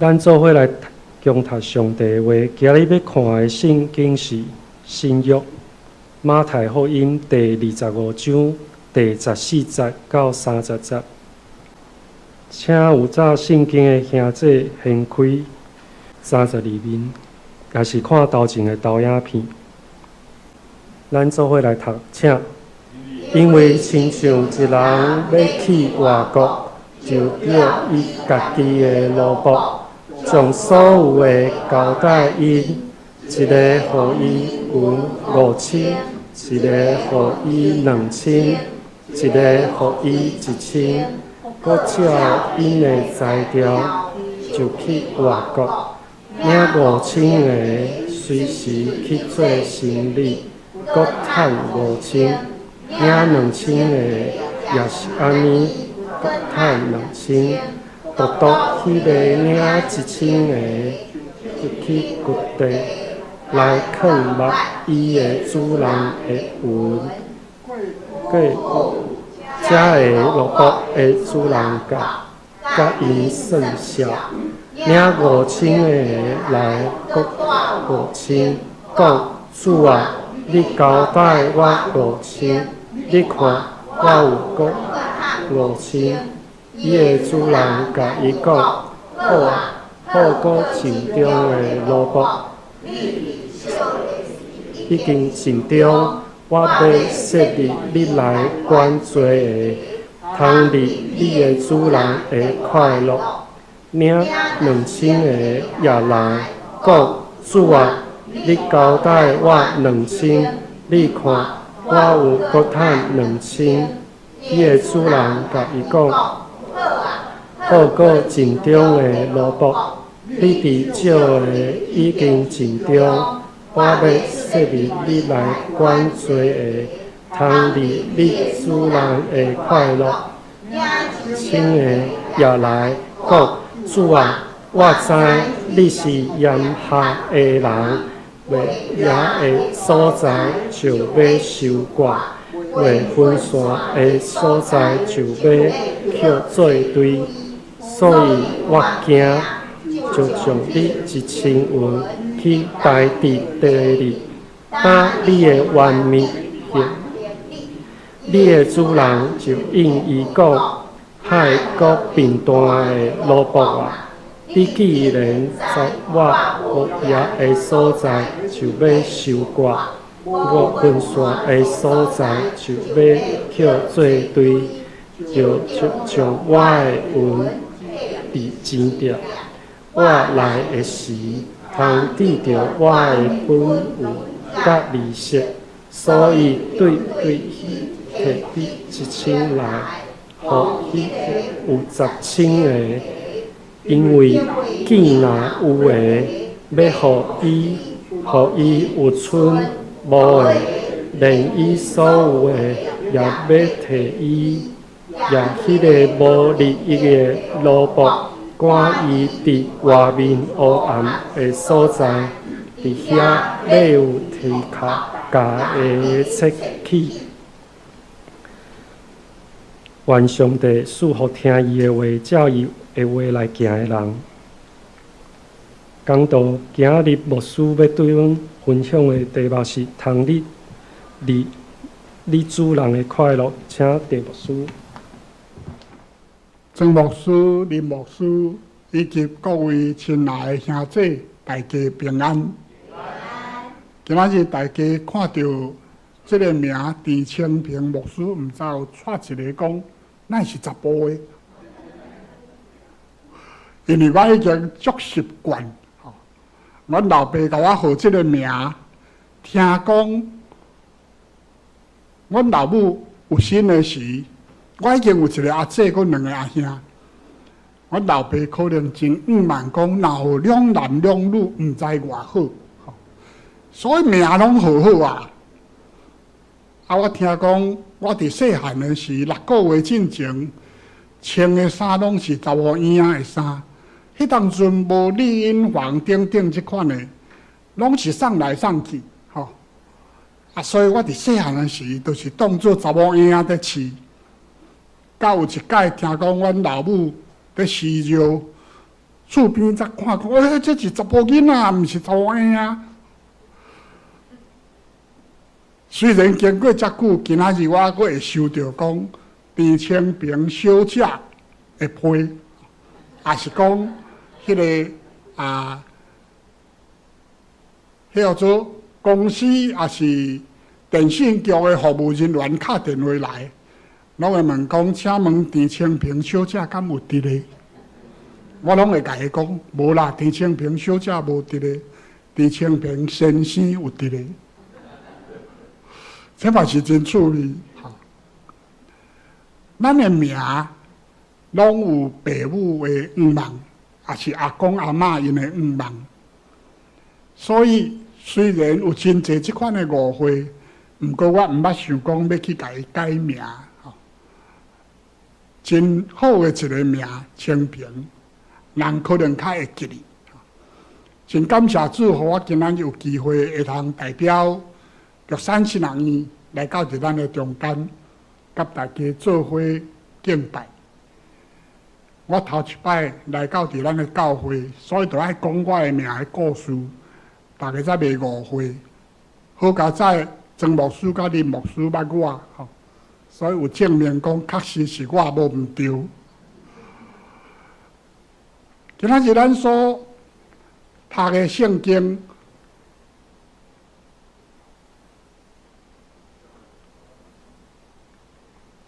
咱做伙來共讀上帝的話。今日欲看的聖經是新約馬太福音第25章第14節到30節。請有紮聖經的兄弟掀開32面，抑是看頭前的投影片。咱做伙來讀，請。因為親像一人欲去外國，就叫伊家己的奴僕，將所有的交代𪜶，一个予伊銀5000，一个予伊2000，一个予伊1000，閣照𪜶的才調就去外國。領五千的隨時去做生理，閣趁五千；領兩千的也是按呢，閣趁兩千。獨獨彼个領一千的，就去掘地來囥目伊的主人的銀。過這个奴僕的主人共佮𪜶算數，領五千的來閣五千，講：主啊，你交代我五千，你看我有閣五千。伊的主人共伊講：好啊，好閣盡忠的奴僕，已經盡忠，我欲設立你來管濟的，通入你的主人的快樂。領兩千的也來講：主啊，你交代我兩千，你看我有閣趁兩千。伊的主人共伊講：好閣盡忠的奴僕，你佇少的已經盡忠，我欲設立你來管濟的，通入你主人的快樂。一千的也來講：主啊，我知你是嚴苛的人，袂掖的所在就欲收割，袂分散的所在就欲拾做堆，所以我驚，就將你一千銀去刣佇地裡，擔你的冤物。你的主人就應伊講：歹閣笨蛋的奴僕啊！你既然知我無掖的所在就欲收割，無分散的所在就欲拾做堆，就將我的銀佇錢袋。我來的時，通得著我的本有佮利息，所以對對彼提你一千來，予彼個有10千的，因為見若有的，欲予伊有賰；無的，連伊所有的也欲提伊。也彼个無利益的奴僕，趕伊佇外面黑暗的所在，佇遐欲有啼哭共牙切齒。願上帝賜福聽伊的話，照伊的話來行的人。講道今日牧師欲對阮分享的題目是：通入你主人的快樂。請鄭牧師。曾牧師、林牧師以及各位親愛的兄弟，大家平安。今仔日大家看著這个名鄭清平牧師，毋知有掣一个講，咱是查埔的，因為我已經足習慣。阮老爸共我號這个名，聽講阮老母有身的時，我已經有一个阿姐，閣兩个阿兄。阮老爸可能真向望講，若有兩男兩女，毋知偌好，所以名攏號好啊。啊，我聽講，我佇細漢的時，6個月進前，穿的衫攏是查某嬰仔的衫。彼當陣無育嬰房等等這款的，攏是送來送去，吼。啊，所以我佇細漢的時，就是當做查某嬰仔佇飼。到有一擺聽講，阮老母佇飼尿，厝邊才看講，這是查埔囡仔，毋是查某嬰啊。雖然經過遮久，今仔日我閣會收著講陳清平小姐的批，也是講彼个啊，彼叫做公司，抑是電信局的服務人員敲電話來，攏會問講，請問陳清平小姐敢有佇咧？我攏會共伊講，無啦，陳清平小姐無佇咧，陳清平先生有佇咧。這嘛是真趣味。咱的名攏有爸母的願望，抑是阿公阿嬤𪜶的願望。所以雖然有真濟這款的誤會，毋過我毋捌想講欲去共伊改名。真好的一个名，清平，人可能較會記得。真感謝主，予我今仔日有機會會通代表玉山神學院來到佇咱的中間，佮大家做伙敬拜。我頭一擺來到佇咱的教會，所以著愛講我的名的故事，大家才袂誤會。好佳哉，曾牧師佮林牧師捌我，吼，所以有證明講確實是我無毋對。今仔日咱所讀的聖經，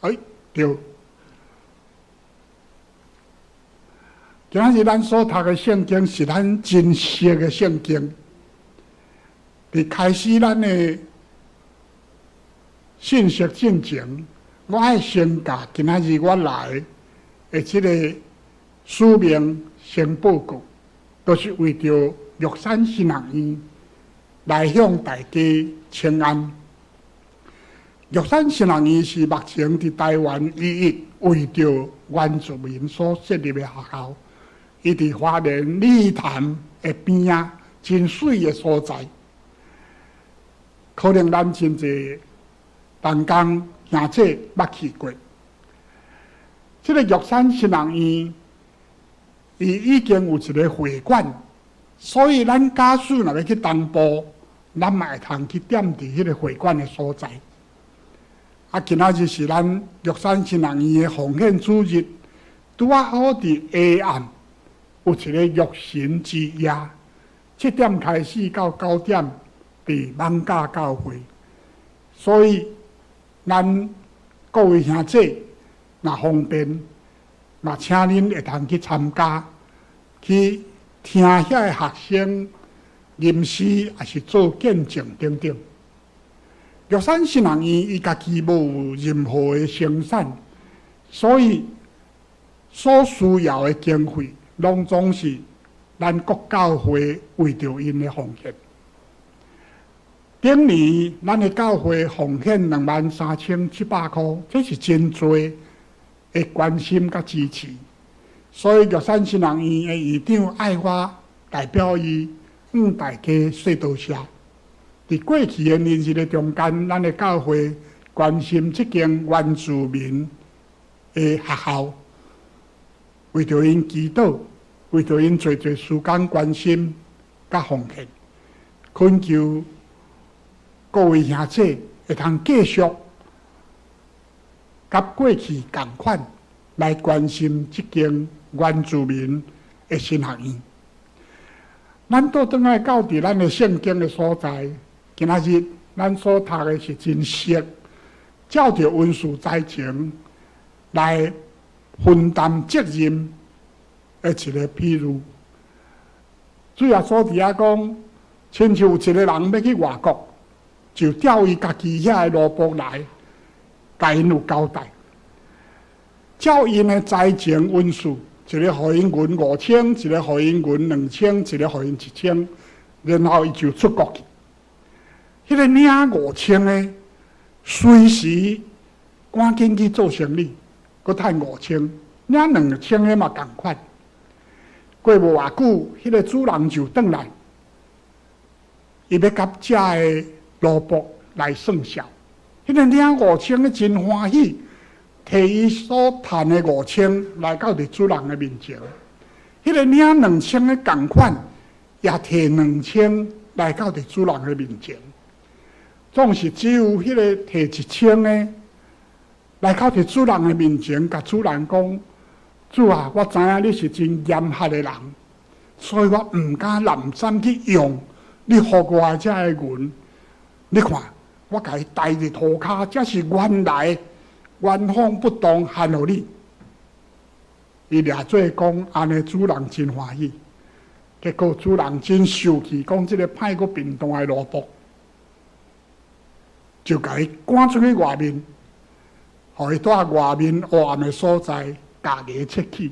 欸，對。今仔日咱所讀的聖經是咱真熟的聖經。佇開始咱的信息進前，我愛先共今仔日我來的這个使命先報告，就是為著玉山神學院來向大家請安。玉山神學院是目前佇台灣唯一為著原住民所設立的學校，伊佇花蓮鯉潭的邊仔，真媠的所在。可能咱真濟同工兄姊捌去過。這个玉山神學院，伊已經有一个會館，所以咱假使若欲去東部，咱嘛會通去踮佇彼个會館的所在。啊，今仔日是咱玉山神學院的奉獻主日，拄仔好佇下暗有一个玉神之夜，7點開始到9點，佇艋舺教會。所以咱各位兄姊若方便，嘛請恁會通去參加，去聽遐个學生吟詩，抑是做見證等等。玉山神學院伊家己無任何的生產，所以所需要的經費，攏總是咱各教會為著𪜶的奉獻。頂年咱的教會奉獻23,700箍，這是真濟的關心佮支持。所以玉山神學院的院長愛我代表伊向大家說多謝。佇過去的年日的中間，咱的教會關心這間原住民的學校，為著𪜶祈禱，為著𪜶濟濟時間關心佮奉獻，懇求各位兄姊會通繼續佮過去仝款來關心這間原住民的神學院。咱倒轉來到佇咱的聖經的所在，今仔日咱所讀的是真熟，照著恩賜才情來分擔責任的一个比喻。主耶穌佇遐講，親像有一个人欲去外國，就調伊家己遐个奴僕來，共𪜶有交代，照𪜶的才情恩賜，一个予𪜶銀5,000，一个予𪜶銀2,000，一个予𪜶1,000，然後伊就出國去。彼个領5,000的，隨時趕緊去做生理，閣趁5,000；領2,000的嘛仝款。過無偌久，彼个主人就轉來，伊欲佮遮个奴僕來算數。彼个領5,000的真歡喜，提伊所趁的5,000來到佇主人的面前。彼彼个領兩千的仝款，也提兩千來到佇主人的面前。總是只有彼個提一千的來到佇主人的面前，共主人講：主啊，我知影你是真嚴格的人，所以我毋敢濫衲去用你予我的這个銀。你看，我共伊刣佇塗跤，這是原來原封不動還予你。伊掠做講，按呢主人真歡喜。結果主人真受氣，講這个歹閣貧惰的奴僕，就共伊趕出去外面，予伊蹛外面黑暗的所在，咬牙切齒。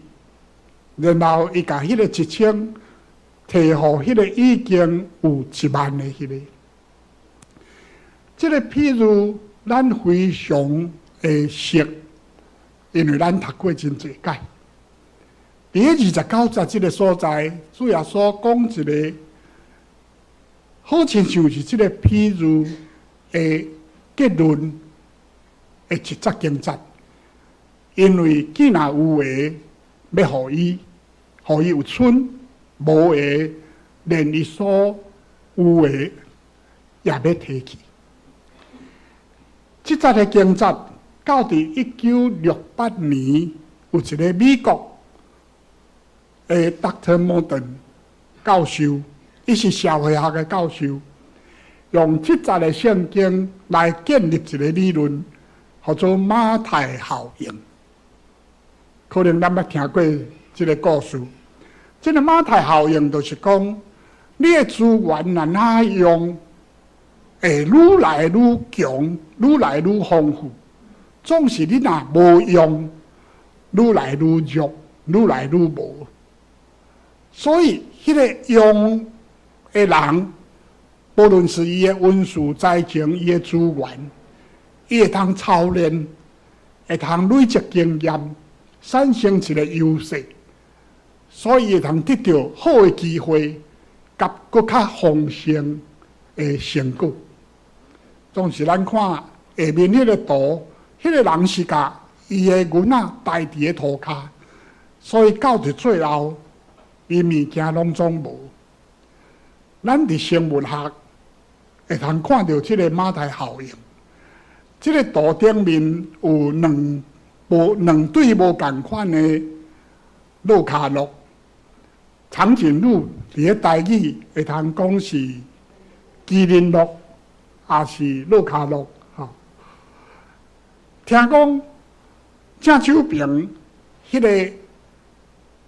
然後伊共彼个一千提予彼个已經有1萬的彼个。這个譬喻咱非常會熟，因為咱讀過真濟擺。佇29節這个所在，主耶穌講一个，好親像是這个譬喻的結論的一節經節。因為既若有的，欲予伊，予伊有賰；無的，連伊所有的也欲提去。這節的經節到佇1968年，有一个美國的 Dr. Morton 教授，伊是社會學的教授，用這節的聖經來建立一个理論，號做馬太效應。可能咱捌聽過這个故事。這个馬太效應就是講，你的資源若哪用，會愈來愈強，愈來愈豐富。總是你若無用，愈來愈弱，愈來愈無。所以，彼个用的人，無論是伊的文書才情、伊的資源，伊會通操練，會通累積經驗，產生一个優勢，所以會通得著好的機會，佮閣較豐盛的成果。總是咱看下面彼个圖，彼个人是共伊的銀仔刣佇咧塗跤，所以到佇最後，伊物件攏總無。咱佇生物學會通看著這个馬太效應。這个圖頂面有兩對無仝款的鹿跤鹿，長頸鹿佇咧台語會通講是麒麟鹿，抑是鹿跤鹿吼。聽講正手爿彼个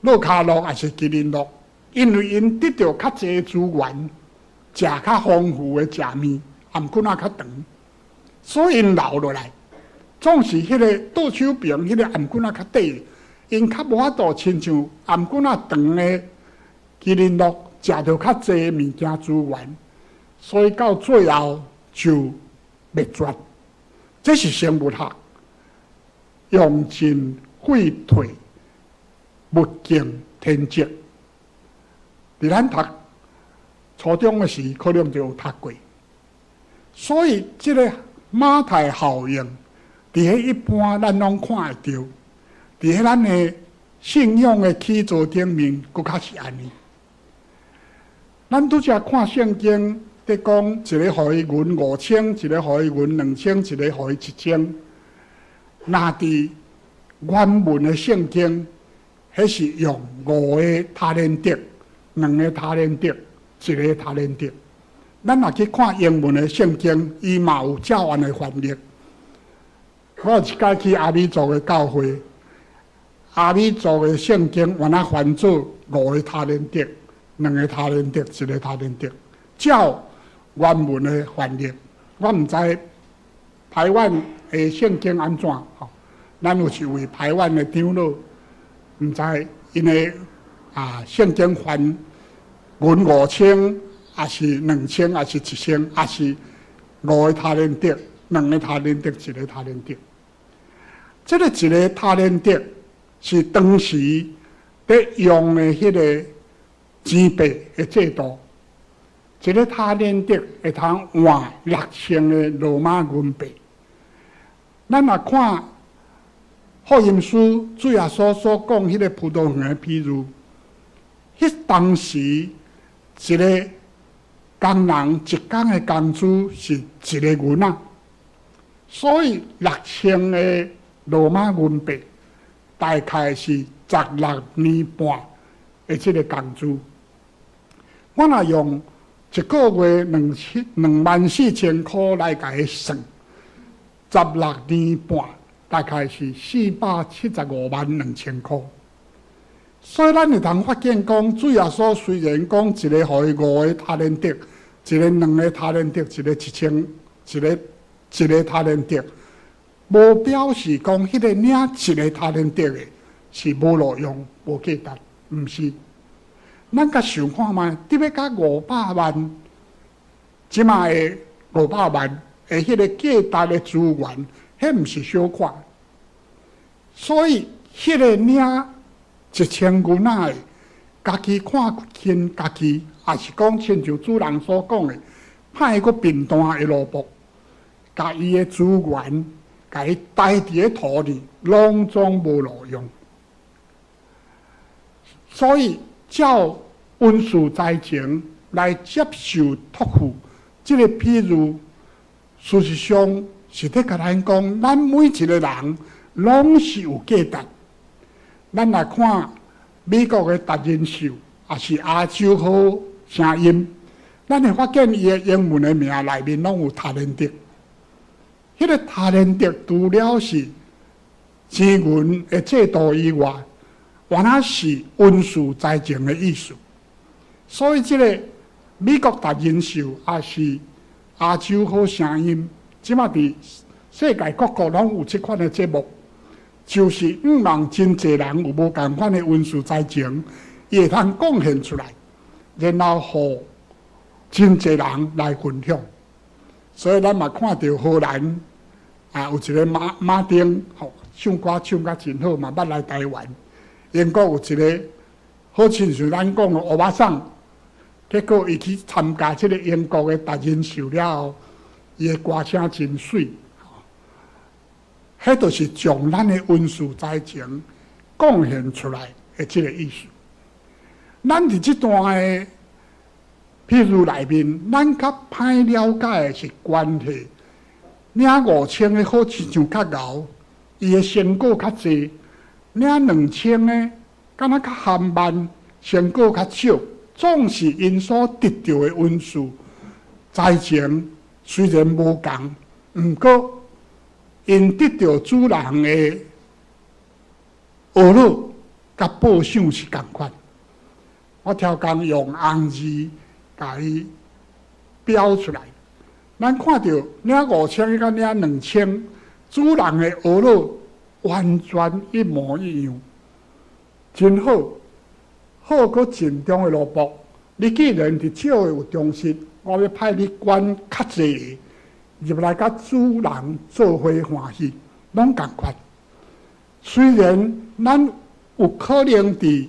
鹿跤鹿抑是麒麟鹿，因為𪜶得著較濟資源，食較豐富的食物，頷頸仔較長，所以𪜶留落來。總是彼个倒手爿彼个頷頸仔較短，𪜶較無法度親像頷頸仔長的麒麟鹿，食著較濟物件資源，所以到最後就滅絕。這是生物學，用進廢退，物競天擇。佇咱讀初中的時，可能就有讀過。所以這个馬太效應，佇彼一般咱攏看會著，佇彼咱的信仰的起座頂面，閣較是按呢。咱拄才看聖經，佇講一个予伊銀5,000，一个予伊銀2,000，一个予伊1,000。若佇原文的聖經，彼是用五个他連得、兩个他連得、一个他連得。咱若去看英文的聖經，伊嘛有照按的翻譯。我有一擺去阿美族的教會，阿美族的聖經原來翻做五个他連得、兩个他連得、一个他連得，照原文的翻譯。我毋知台灣的聖經按怎吼，咱有一位台灣的長老，毋知𪜶的聖經翻銀5,000，抑是2,000，抑是1,000，抑是五个他連得、兩个他連得、一个他連得。這个一个他連得是當時佇用的彼个錢幣的制度，一个他連得會通換6,000个羅馬銀幣。咱若看福音書主耶穌所講彼个葡萄園的譬喻，彼當時一个工人一工的工資是一个銀仔，所以6000个羅馬銀幣大概是16年半的這个工資。我若用一个月24,000箍來共伊算，16年半大概是475萬2千箍。所以咱會通發現講，主耶穌雖然講一个予伊五个他連得，一个兩个他連得，一个一千，一个一个他連得，無表示講彼個領一个他連得的是無路用、無價值，毋是。咱共想看覓，得欲共500萬，這馬的五百萬的彼个價值的資源，彼毋是小看。所以彼个領1000銀仔的，家己看輕家己，抑是講親像主人所講的，歹閣貧惰的奴僕，共伊的資源，共伊待佇咧土裡，攏總無路用。所以照恩賜才情來接受託付，這个譬喻，事實上是咧共咱講，咱每一个人攏是有價值。咱來看美國的達人秀，抑是亞洲好聲音，咱會發現伊的英文的名內面攏有他連得。彼个他連得除了是錢銀的制度以外，原來是恩賜才情的意思。所以這个美國達人秀，抑是亞洲好聲音，這馬佇世界各國攏有這款的節目。就是向望真濟人有無仝款的恩賜才情，伊會通貢獻出來，然後予真濟人來分享。所以咱嘛看著荷蘭啊，有一个馬馬丁，吼，唱歌唱甲真好，嘛捌來台灣。英國有一个好親像咱講的歐巴桑，結果伊去參加這个英國的達人秀了後，伊的歌聲真媠。彼就是將咱的恩賜才情貢獻出來的這个意思。咱佇這段的譬喻內面，咱較歹了解的是關係。領5000的好親像較𠢕，伊的成果較濟；領2000的，敢若較緩慢，成果較少。總是𪜶所得著的恩賜才情雖然無仝，毋過𪜶得著主人的呵咾佮報賞是仝款。我超工用紅字共伊標出來，咱看著領五千佮領兩千，主人的呵咾完全一模一樣，真好，好閣盡忠的奴僕。你既然佇少的有忠實，我欲派你管較濟的，入來佮主人做伙歡喜，攏仝款。雖然咱有可能佇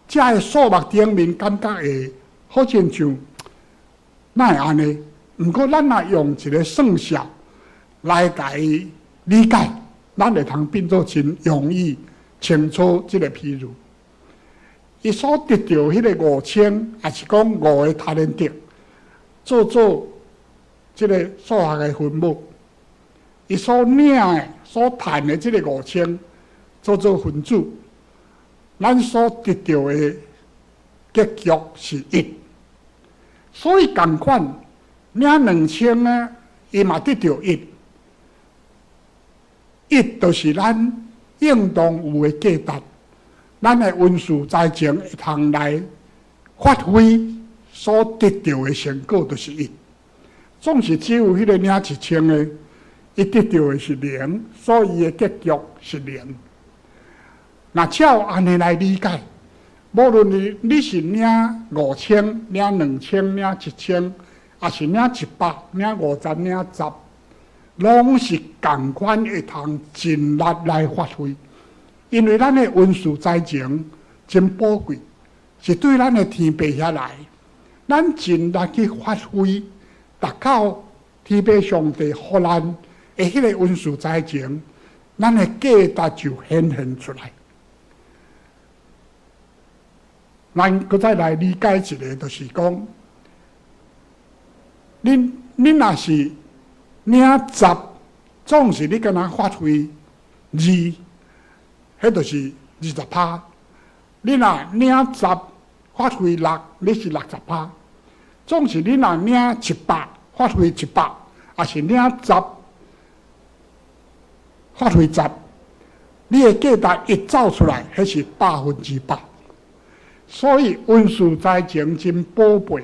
這个數目頂面感覺會好親像哪會按呢？毋過咱若用一个算數來共伊理解，咱會通變做真容易清楚這个譬喻。伊所得著彼个五千，抑是講五个他連得，做做這个數學的分母。伊所領的、所趁的這个五千，做做分子。咱所得著的結局是一，所以仝款領兩千呢，伊嘛得著一，一就是咱應當有的價值，咱的恩賜才情會通來發揮所得著的成果，就是一。總是只有彼个領一千的，伊得著的是零，所以伊的結局是零。若照按呢來理解，無論你是領五千、領兩千、領一千，抑是領一百、領五十、領十，攏是仝款會通盡力來發揮。因為咱的恩賜才情真寶貴，是對咱的天父遐來，咱盡力去發揮，達到天父上帝予咱的彼個恩賜才情，咱的價值就顯現出來。咱閣再來理解一个，就是講，恁若是領十，總是你敢若發揮二，彼就是20%。你若領十發揮六，你是60%。總是你若領一百發揮一百，抑是領十發揮十，你的價值一走出來，彼是100%。所以恩賜才情真寶貝，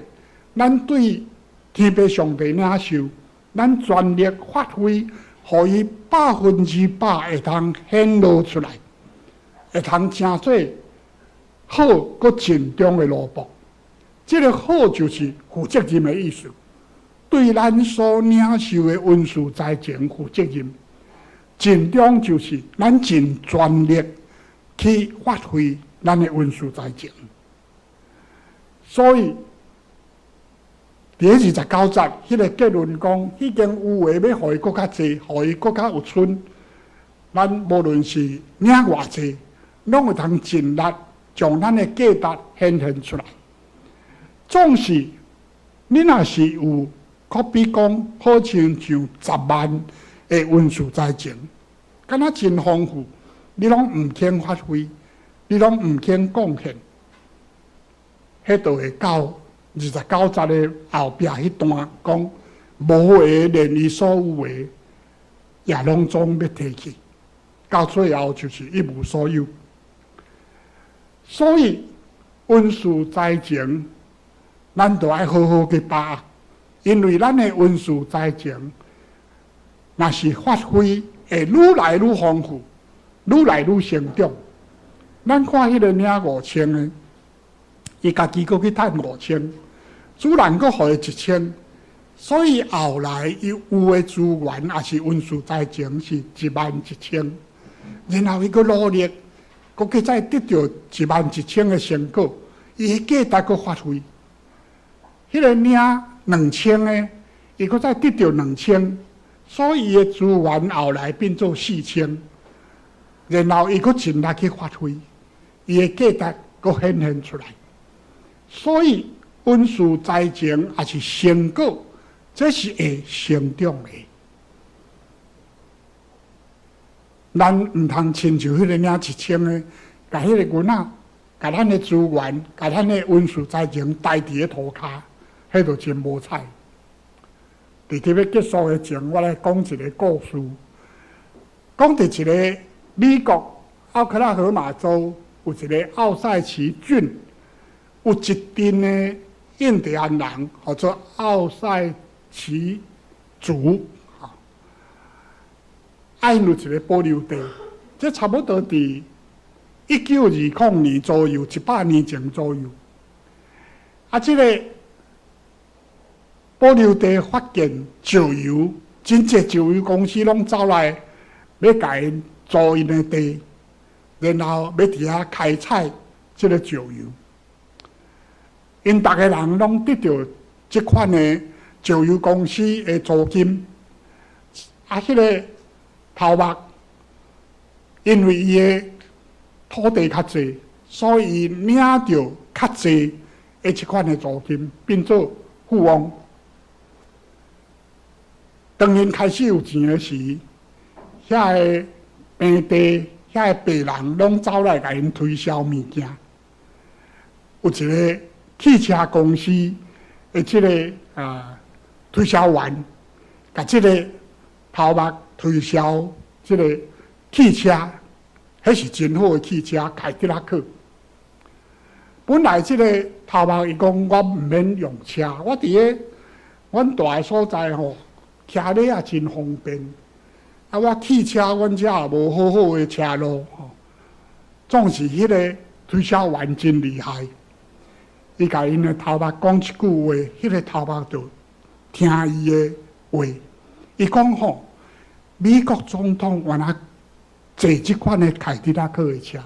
咱對天父上帝領受，咱全力發揮，予伊百分之百會通顯露出來，會通成做好閣盡忠的奴僕。這个好就是負責任的意思，對咱所領受的恩賜才情負責任。盡忠就是咱盡全力去發揮咱的恩賜才情。所以，佇29節，彼个結論講，彼間有的欲予伊閣較濟，予伊閣較有賰。咱無論是領偌濟，攏會通盡力將咱的價值顯現出來。總是，你若是有，可比講，好親像10萬的恩賜才情，敢若真豐富，你攏毋肯發揮，你攏毋肯貢獻，彼就會到29節的後壁彼段講，無的連伊所有的也攏總欲提去，到最後就是一無所有。所以恩賜才情，咱都愛好好去把握，因為咱的恩賜才情，若是發揮會愈來愈豐富，愈來愈成長。咱看彼个領五千的，伊家己閣去趁五千，主人閣予伊一千，所以後來伊有的資源抑是恩賜才情是11,000，然後伊閣努力，閣去再得著11,000的成果，伊的價值閣發揮。彼个領2000的，伊閣再得著兩千，所以伊的資源後來變做四千，然後伊閣盡力去發揮，伊的價值閣顯現出來。所以恩賜才情抑是成果，這是會成長的。咱毋通親像彼个領一千的，共彼个囡仔，共咱的資源，共咱的恩賜才情待佇咧塗跤，彼就真無彩。佇咧欲結束的前，我來講一个故事。講佇一个美國奧克拉荷馬州有一个奧賽奇郡，有一鎮的印第安人，號做奧賽奇族。啊，𪜶有一个保留地，這差不多佇1920年左右，100年前左右。啊，這个保留地發現石油，真濟石油公司攏走來欲共𪜶租𪜶的地，然後欲佇遐開採這个石油。𪜶逐个人攏得著這款的石油公司的租金。啊，彼个頭目因為伊的土地較濟，所以領著較濟的這款的租金，變做富翁。當𪜶開始有錢的時，遐个平地、遐个白人攏走來共𪜶推銷物件。有一个汽車公司的這个推銷員，共這个頭目推銷這个汽車，彼是真好的汽車，凱迪拉克。本來這个頭目伊講，我毋免用車，我佇咧阮蹛的所在吼，騎馬也真方便。啊，我汽車，阮遮也無好好的車路吼。總是彼个推銷員真厲害，伊共𪜶的頭目講一句話，彼个頭目就聽伊的話。伊講吼，美國總統原來坐這款的凱迪拉克的車，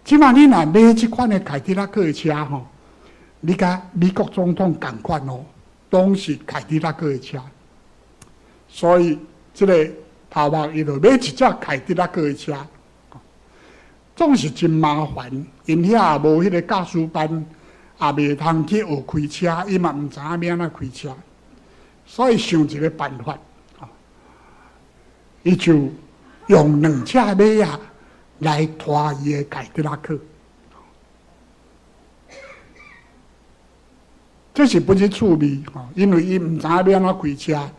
這馬你若買這款的凱迪拉克的車吼，你佮美國總統仝款哦，攏是凱迪拉克的車。所以這个頭目伊就買一隻凱迪拉克的車。總是真麻煩，𪜶遐也無彼个駕駛班，也袂通去學開車，伊嘛毋知影欲按怎開車，所以想一个辦法，伊就用兩隻馬仔來拖伊的凱迪拉克。這是不是趣味？因為伊毋知影欲按怎開車，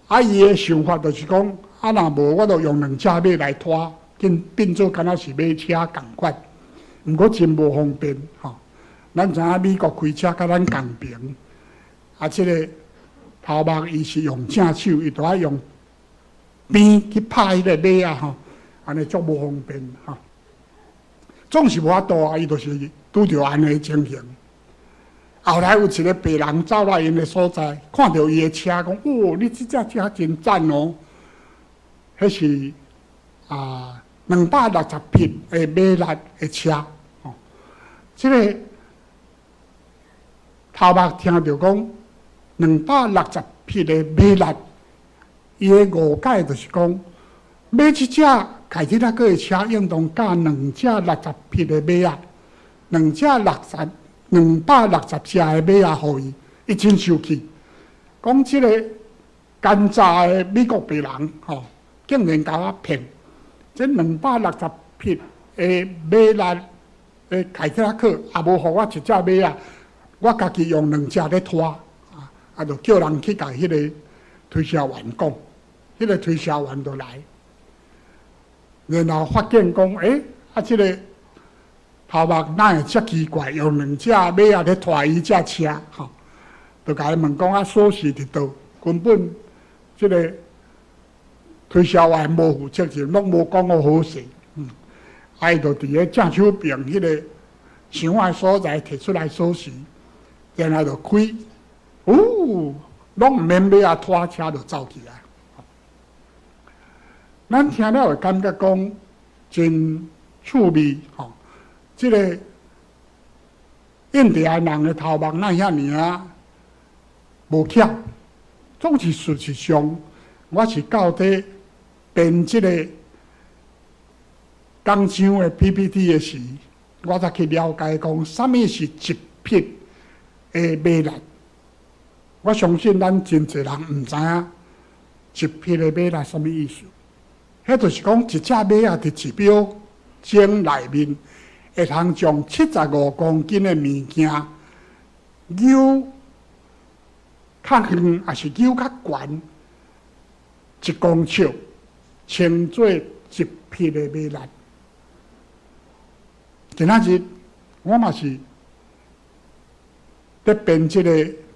啊，伊的想法就是講，啊，若無我就用兩隻馬來拖。變變做敢若是馬車仝款，毋過真無方便吼。咱知影美國開車佮咱仝平，啊，這个頭目伊是用正手，伊著愛用鞭去拍彼個馬仔吼，按呢足無方便吼。總是無法度啊，伊就是拄著按呢情形。後來有一个白人走來𪜶的所在，看著伊的車，講：哦，你這隻車真讚哦！彼是啊。260匹的馬力的車，哦，這个頭目聽著講260匹的馬力，伊的誤解就是講，買這隻凱迪拉克的車，應當駕兩隻六十匹的馬仔，兩隻六十260隻的馬仔予伊，伊真生氣，講這个奸詐的美國白人，吼，竟然共我騙。這260匹的馬力的凱迪拉克，也無予我一隻馬仔，我家己用兩隻咧拖，啊，就叫人去共彼个推銷員講，彼个推銷員就來，然後發現講，欸，啊，這个頭目哪會遮奇怪，用兩隻馬仔咧拖伊隻車，吼，就共伊問講啊，鎖匙佇佗，根本這个。推銷員無負責任，攏無講好好勢，啊，伊就佇咧正手邊彼个箱仔所在提出來鎖匙，然後就開，哦，攏毋免馬仔拖車就走去啊！咱聽了會感覺講真趣味吼，這个印第安人的頭目哪遐爾仔無巧，總是事實上，我是到底。編這个講章的 PPT 的時，我才去了解講，啥物是一匹的馬力。我相信咱真濟人毋知影一匹的馬力啥物意思。彼就是講，一隻馬仔佇一秒鐘內面，會通將75公斤的物件扭較遠，抑是扭較懸1公尺。稱做一匹的馬力。今仔日我嘛是佇編這个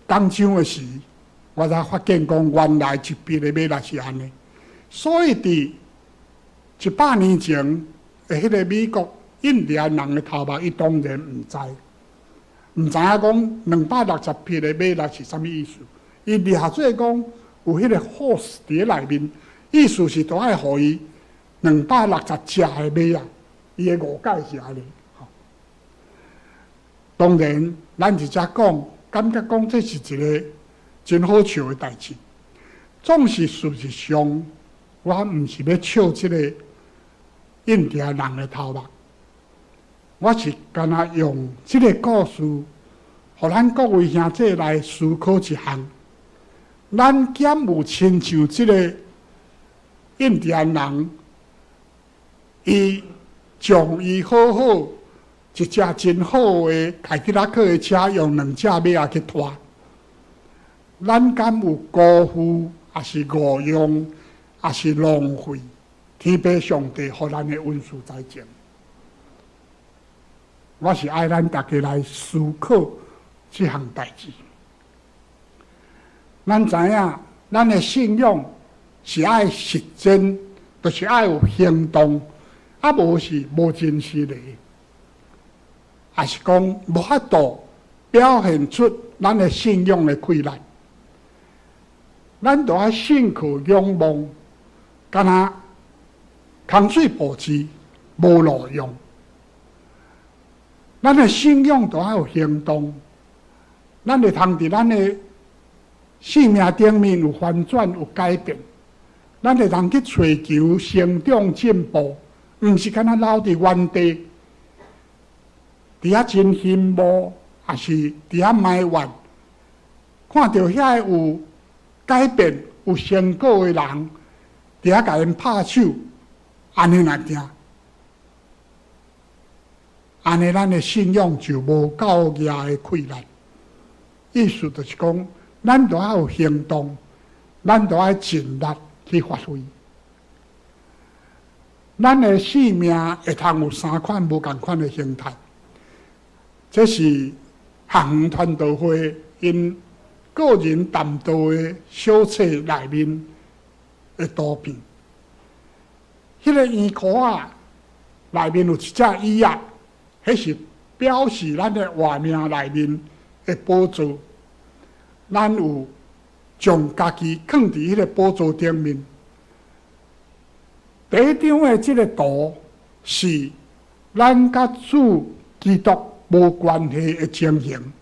講章的時，我才發現講原來一匹的馬力是按呢。所以佇100年前的彼个美國印第安人的頭目，伊當然毋知，毋知影講260匹的馬力是啥物意思。伊掠做講有彼个 horse 佇內面。意思是都愛予伊260隻的馬仔，伊的誤解是按呢。當然，咱佇遮講，感覺講這是一个真好笑的代誌。總是事實上，我毋是欲笑這个印第安人的頭目，我是干焦用這个故事，予咱各位兄弟來思考一項。咱敢有親像這个印第安人，伊將伊好好一隻真好的凱迪拉克的車，用兩隻馬仔去拖。咱敢有辜負，抑是誤用，抑是浪費天父上帝予咱的恩賜才情？我是愛咱大家來思考這項代誌。咱知影，咱的信仰是愛實踐，就是愛有行動，啊無是無真實的，抑是講無法度表現出咱的信仰的氣力。咱著愛信靠仰望，敢若空喙布置，無路用。咱的信仰著愛有行動，咱會通佇咱的生命頂面有翻轉、有改變。咱會通去揣求成長進步，毋是干焦留佇原地，佇遐真羨慕，抑是佇遐埋怨，看著遐个有改變、有成果的人，佇遐共𪜶拍手，按呢來定，按呢咱的信仰就無夠額的氣力。意思就是講，咱著愛有行動，咱著愛盡力去發揮。咱的生命會通有三款無仝款的形態，這是學園傳道會𪜶個人談道的小冊內面的圖片。彼個圓箍仔內面有一隻椅仔，彼是表示咱的活命內面的寶座。咱有將家己囥佇彼個寶座頂面。第一張的這個圖是咱佮主基督無關係的情形，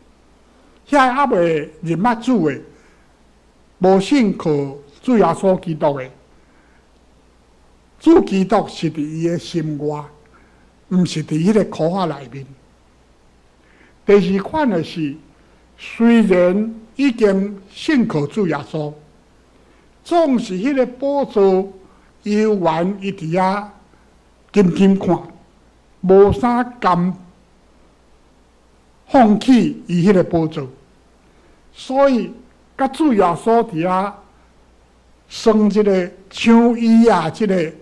遐猶未認捌主的，無信靠主耶穌基督的，主基督是佇伊的心外，毋是佇彼個箍仔內面。第二款的是，雖然已經信靠主耶穌，總是彼個寶座猶原伊佇遐緊緊看，無啥甘放棄伊彼個寶座，所以佮主耶穌佇遐耍這個搶椅仔這個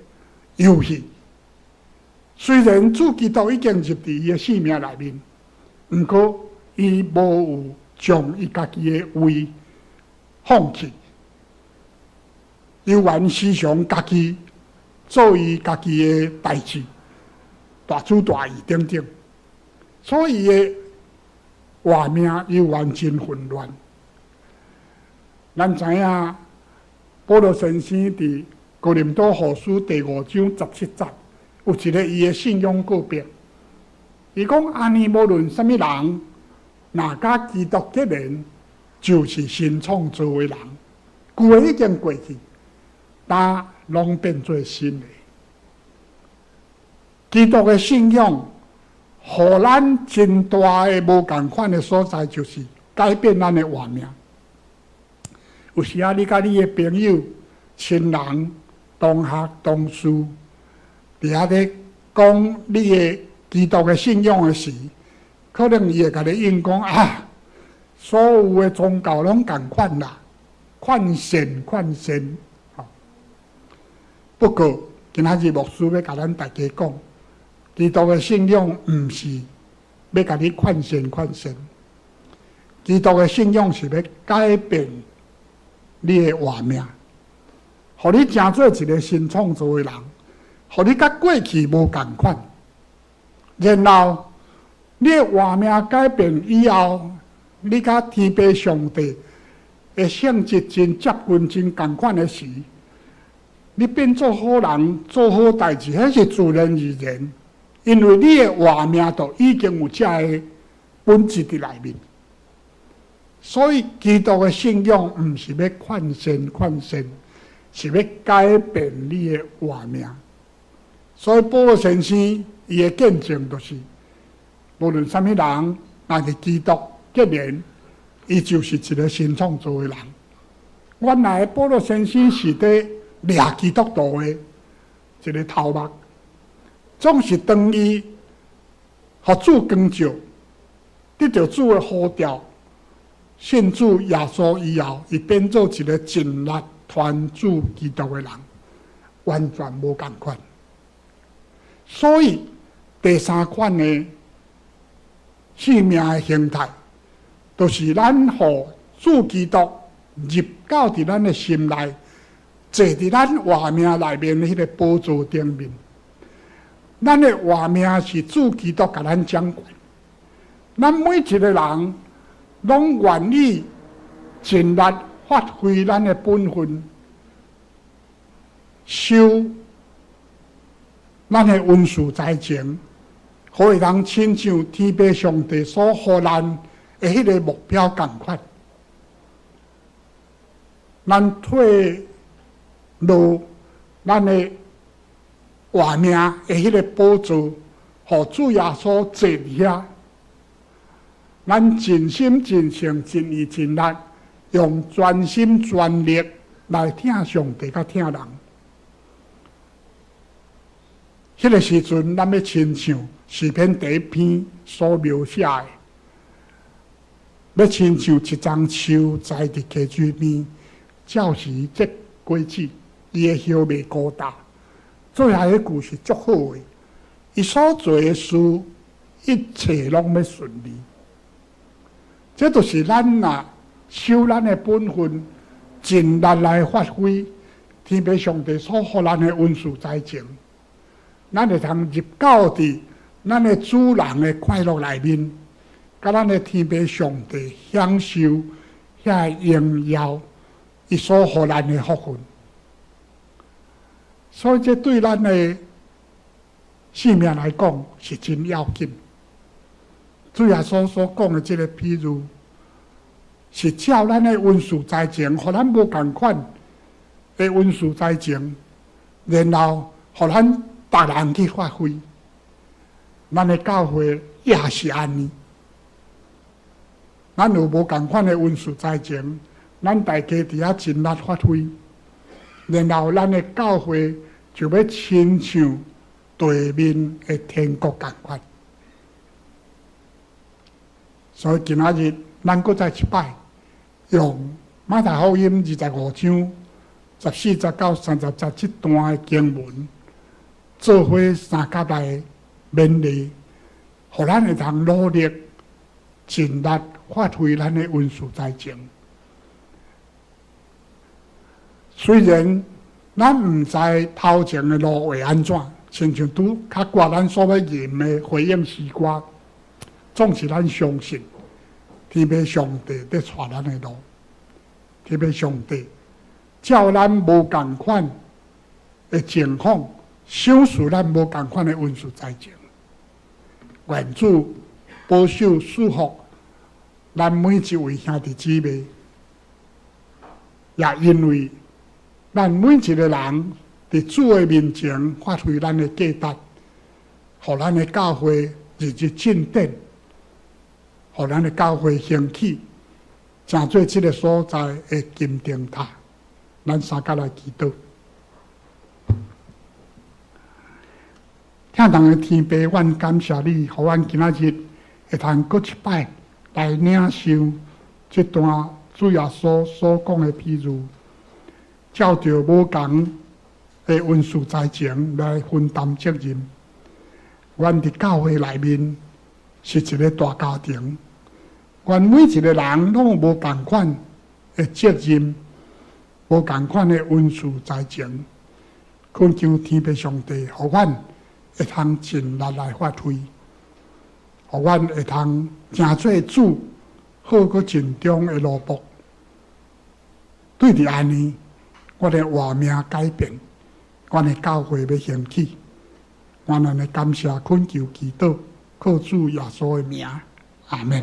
遊戲。雖然主基督已經入佇伊的生命內面，毋過伊無有將伊家己的位放棄，猶原時常家己做伊家己的代誌，大主大意等等，所以伊的活命猶原真混亂。咱知影保羅先生佇哥林多後書第五章十七節有一个伊的信仰告白。伊講按呢，無論啥物人，若佮基督結連，就是新創造的人，舊的已經過去，呾攏變做新的。基督的信仰，予咱真大的無仝款的所在，就是改變咱的活命。有時仔，你佮你的朋友、親人、同學、同事，佇遐咧講你的基督的信仰的時，可能伊會共你應講啊，所有的宗教攏仝款啦，勸善勸善。不過今仔日牧師欲共咱大家講，基督的信仰毋是欲共你勸善勸善，基督的信仰是欲改變你的活命，予你成做一个新創造的人，予你佮過去無仝款。然後你的活命改變以後，你佮天父上帝的性質真接近、真仝款的時，你變做好人、做好代誌，彼是自然而然，因為你的活命就已經有這个本質佇內面。所以基督的信仰毋是欲勸善勸善，是欲改變你的活命。所以保羅先生伊的見證就是，無論啥物人，若佇基督結連，伊就是一个新創造的人。原來保羅先生是佇掠基督徒的一个頭目，總是當伊予主光照，得著主的呼召，信主耶穌以後，伊變做一个盡力傳主基督的人，完全無仝款。所以第三款的生命的形態，就是咱予主基督入到佇咱的心內，坐佇咱活命內面彼个寶座頂面。咱的活命是主基督共咱掌權，咱每一个人攏願意盡力發揮咱的本分，收咱的恩賜才情，予會當親像天父上帝所予咱的彼个目標仝款。咱退落咱的活命的彼个寶座，予主耶穌坐佇遐。咱盡心盡性盡意盡力，用全心全力來疼上帝佮疼人。彼个時陣，咱欲親像詩篇第一篇所描寫的，欲親像一欉樹栽佇溪水邊，照時結果子，伊的葉袂枯焦。最後彼句是足好的，伊所做的事，一切攏欲順利。這就是咱若守咱的本分，盡力來發揮天父上帝所予咱的恩賜才情，咱會通入到佇咱的主人的快樂內面，佮咱的天父上帝享受遐榮耀，伊所予咱的福分。所以這對咱的性命來講是真要緊。主耶穌所講的這个比喻，是照咱的恩賜才情，予咱無仝款的恩賜才情，然後予咱逐人去發揮。咱的教會也是按呢，咱有無仝款的恩賜才情，咱大家佇遐盡力發揮，然後咱的教會就欲親像地面的天國仝款。所以今仔日咱閣再一擺，用馬太福音25章14節到30節這段的經文，做伙相佮來勉勵，予咱會通努力盡力發揮咱的恩賜才情。雖然咱毋知頭前的路會按怎，親像拄較掛咱所欲吟的回應詩歌，總是咱相信天父上帝佇帶咱的路，天父上帝照咱無仝款的情況，賞賜咱無仝款的恩賜才情。願主保守賜福咱每一位兄弟姊妹，也因為咱每一个人佇主的面前發揮咱的價值，予咱的教會日日進展，予咱的教會興起，成做這个所在的金燈塔。咱相佮來祈禱。疼人的天父，阮感謝你，予阮今仔日會通閣一擺來領受這段主耶穌所講的比喻，照著無仝的恩賜才情來分擔責任。阮佇教會內面是一个大家庭，阮每一个人攏有無仝款的責任，無仝款的恩賜才情，懇求天父上帝，予阮會通盡力來發揮，予阮會通成做主好閣盡忠的奴僕。對佇按呢，我的活命改變，阮的教會欲興起，阮按呢感謝懇求祈禱，靠主耶穌的名，阿們。